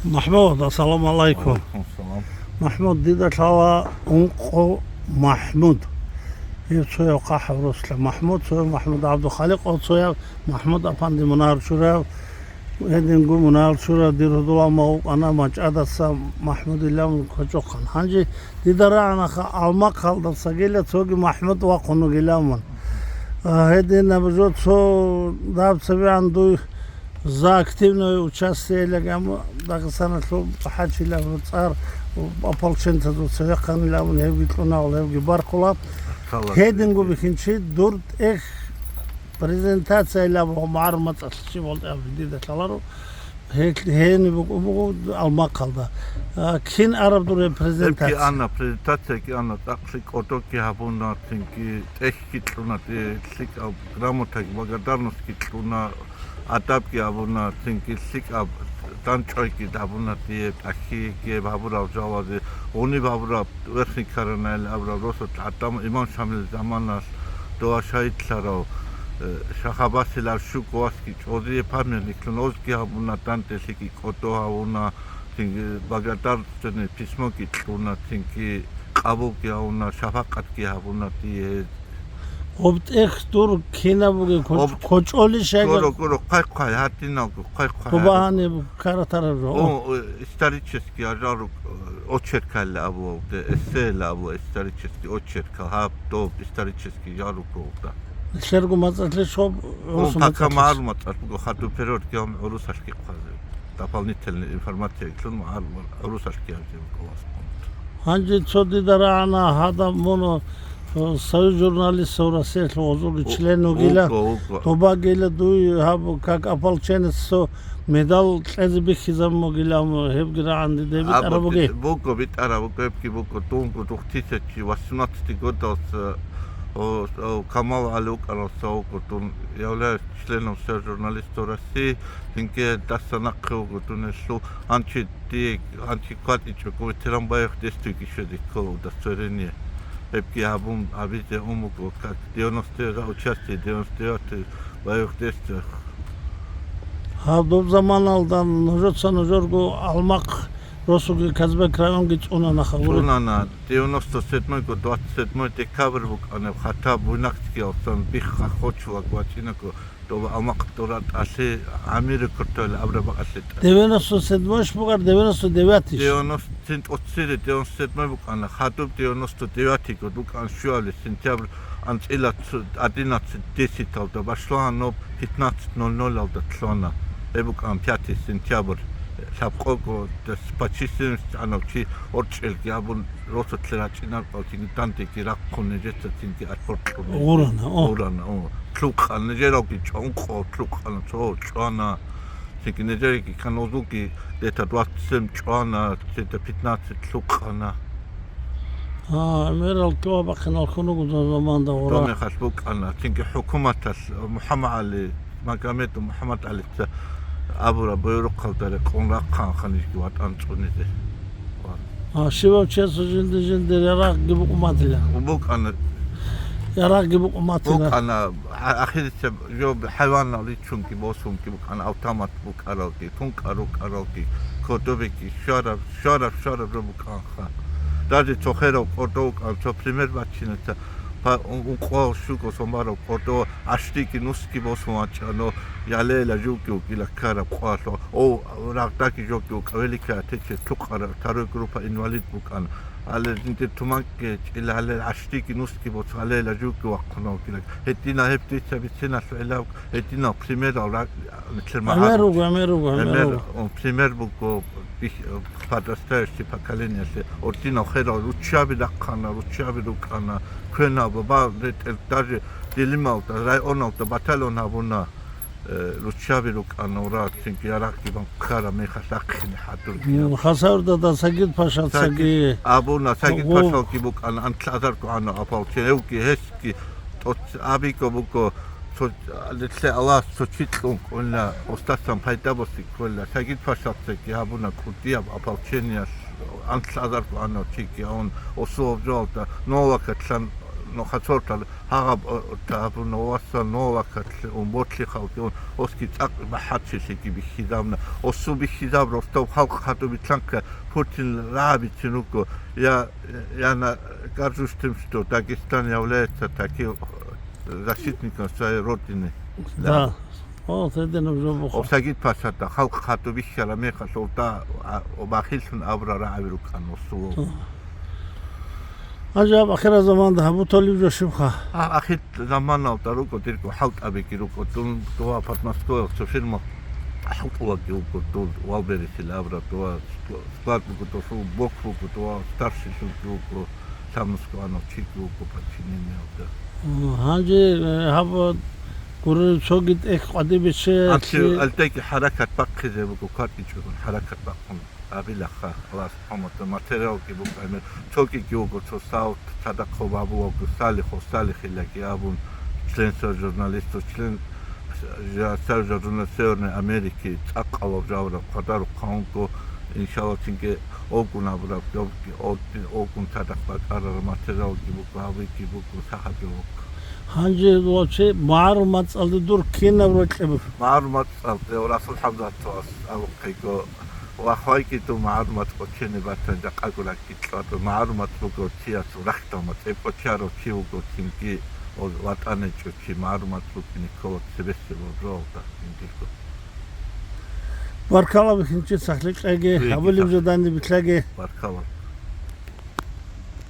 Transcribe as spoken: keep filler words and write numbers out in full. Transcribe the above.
МахӀмуд, ассаламу гӀалайкум. Валайкум салам. МахӀмуд, дида лъала ункъо МахӀмуд. Гьев цояв КъахӀав Руслан МахӀмуд, цояв МахӀмуд ГӀабдулхаликъ, цояв МахӀмуд апанди мунагьал чурав. Гьединго мунагьал чурав дир гьудул-гӀалмагъ вукӀана МачӀадаса МахӀмудилан кочӀохъан. Гьанже дида рагӀанаха Алмахъалдасагила цоги МахӀмуд вахъун вугилан мун. А, гьединаб жо цо даб цебегӀан дуй за активное участие легам Дагъистаналъул хӀачилаб цӀар ополченцазул цевехъанилан гьевги кьунагъул, гьевги баркула. Гьединго бихьинчи дур тӀех презентация лаб гьомар мацӀалъ чи болтӀи аб дида лъаларо. Гьел-, гьениб букӀун буго Алмахъалда. А, кин араб дур гьеб презентация? Гьебги ана, презентацияги ана, цӀакълъи кӀодоги гьабуна, цинги тӀехьги кьуна, те-, лъикӀаб грамотаги, благодарностьги кьуна, адабги гьабуна, цинги лъикӀаб дандчӀвайги гьабуна дие, тӀахьиги гьабурал жалазе, гъуниб гьабураб верхний Каранайил абураб росулъ гӀадамал Имам Шамилил заманалъ дова шагьидлъарав, э, Шахабасил аршуго васги чӀвазе памятниклъун озги гьабуна, данделъиги кӀодо гьавуна, цинги благодарственное письмоги кьуна, цинги къабулги гьавуна, шапакъатги гьабуна дие. Гъоб тӀех дур кинаб бугеб, кочӀ-, гъоб кочӀолищ гьагар? Гуро, гуро, хъвай-хъвай, гьадиналго хъвай-хъвай. Гъоб гьадин. Гьаниб каратараб жо. О, о, исторический ажал рук-, очеркал абуалде, эссеял абу, исторический очеркал, гьаб, доб, исторический жал ругода. Нилъерго мацӀалъе щоб. О, гӀурусу пока мацӀалъе. МагӀарул мацӀалъ буго, хадуб периодги гьабун гӀурусалъги хъвазе. Дополнительная информация кьун магӀарул, гӀурусалъги гьабизе буго. Гьанже цо дида рагӀана гьадаб мун, э, Союз журналистов Россиялъул гъозулги член вугила, вуго, вуго. Добагила дуй гьаб как ополченец цо медал кьезе бихьизаб бугила, гьебги рагӀан дида битӀараб бугеб? Буго, битӀараб буго, гьебги буго, дунго двух тысячи восемнадцатый годалса, о, о, Камал ГӀали вукӀаралса вуго, дун являюсь членом Союза журналистов России, цинги даса нахъе вуго дунелъул, гьанчи дие, гьанчи кватӀичӀого ветеран боевых действийги щвезе ккола удостоверение. Гьебги гьабун, гьабизе ун буго, как девяностые за участие в девяносто девятых боевых действиях. Гьаб доб заманалда нужеца нужерго Алмахъ росуги Казбек районги цӀунана хабуре. ЦӀунана, девяносто седьмой год, двадцать седьмой декабрь букӀанеб, хатаб Буйнакскиялсан бихха хочулаг вачӀинаго, доба Алмахъ дора тӀалъи гӀамири кортойла абра бакӀалъе тӀад. Девяносто седьмойш бугар, девяносто девятыйш? Девяносто, цин тӀоццири, девяносто седьмой букӀана, хадуб девяносто девятый год букӀан щуабилеб сентябрь анцӀила цо-, одиннадцать десятьалда башлугьанаб пятнадцать ноль нольалда лъугьана. Гьеб букӀан пятый сентябрь, лъабкъого дас по численности гӀанав чи орчӀелги абун, росулъе рачӀинаркъал цинги дандеги рахъун нижеца цинги аэропорт кьун. Гъурана, о. Гъурана, о. Лъукъана, нижералги чӀванкъо лъукъана, цо чӀвана. Цинги нижеги канозулги где-то двадцать семь чӀвана, где-то пятнадцать лъукъана. А, гӀемерал кьуа бахъинал хьунугу заманда гъура. Донехалъ букӀана, цинги хӀукуматалъ МухӀаммад ГӀали, Магомедов МухӀаммад ГӀалица абураб буюрухъалда рекъон рахъанха нижги ватӀан цӀунизе. А, щивав чиясул жинди-жиндир ярагъги букӀуматила? БукӀана. Ярагъги букӀуматила. БукӀана, а-, ахирисеб жо хӀайванал ричунги босунги букӀана, автомат букӀаралги, тункӀар рукӀаралги, кодобеги, щвараб, щвараб, щвараб жо букӀанха. Даже цо херав кӀордов вукӀан, цо пример бачинаца, па-, ун-, ункъоял щуго сон барав кӀордов, гӀащтӀиги нусги босун вачӀана, ялейла жуги вугила ккараб къоялъ, о, рагъдаги жоги вукӀа, Великая Отечественная лъукъара, второй группа инвалид букӀана. Гьале жиндир туманги чӀила, гьале гӀащтӀиги нусги босун, гьалейла жуги вахъуна вугила. Гьедина гьеб дица бициналъ гӀелаб, гьединал примерал ра-, Нилъер магӀарул. ГӀемер руго, гӀемер руго, гӀемер руго. Пример буго бих-, подрастающее поколениялъе. Ординал херал руччаби рахъана, руччаби рукӀана. Квена баба ретӀел даже Делималда, районалда батальон гьабуна, э, руччаби рукӀана, ура, цинги ярагъги бан ккара мехалъ рахъине хӀадурги. М, Хасавюрталда Сагид Пашацаги. Сагид абуна, Сагид Пашалги букӀана, анлъазарго гьанав ополчен, гьевги гьес Ки тӀоц-, абиго буго, цо-, лъе Аллагьас цо чи кьун кӀуна, устасан пайда боси ккола. Сагид Пашацаги гьабуна кӀудияб ополчениялъ, анлъазарго гьанав чиги гьавун, осулаб жоялда Новокатлъан Нуха цортал гьагъаб, о, гьабуна васса новакатлъи ун, ботлъи халкъи ун, оски цӀакъ бахӀарчилъиги бихьизабна. Осу бихьизаб ростов халкъ хадуб битлъанка Путин рагӀабицин руго. Я, я на горжусь тем, что Дагестан является таким защитником своей родины. Да. О, теденаб жо буха. Осагид пасата халкъ хадуб бихьара мехалъ овда, а, обахилъун абра рагӀаби рукӀан осу. Гьанже гьаб ахирал заманда гьабуталиб жо щибха? А, ахир заманалда руго дирго хӀалтӀабиги руго. Дун дова Подмосковьялъ цо фирма хӀалтӀулаги вуго, дун Валберисил абра дова ск-, склад буго, досул бок буго, дова старший лъуги вуго, лъабнусго анав чиги вуго подчинениялда. М, гьанже, э, гьаб гурел цоги тӀехь къватӀибе че, Анци чи- альтеги хӀаракат бахъизе буго, кватӀичӀогун хӀаракат бахъун. Абилаха, Аллагьас хӀамат, материалги букӀана, цогиги вуго, цо сав цадахъ гьабулавго, Салихов, Салихилаги абун, член Союза журналистов, член Союза журналистов Северной Америки, цӀакъалав жавра хъвадарухъа унго, иншалла, цинги огун абураб, огун цадахъ бакӀарараб материалги буго, гьабиги буго, сахабги буго. Гьанже ваче магӀарул мацӀалда дур кинаб роль кьеб? МагӀарул мацӀалда Расул ХӀамзатовас абухъего, ва хвайги дун магӀарул мацӀ кӀочене батан, жакъа гуракги кьватӀа, магӀарул мацӀ буго чиясул рахьдал мацӀ, гьеб кӀочарав чи вуго цинги, ватӀан гьечӀев чи, магӀарул мацӀ букӀине ккола цебесеб жоялда жиндирго. Баркала, бихьинчи, сахлъи кьеги, Дуеги гьабулеб сахлъи. Жо данде бихьаги. Баркала.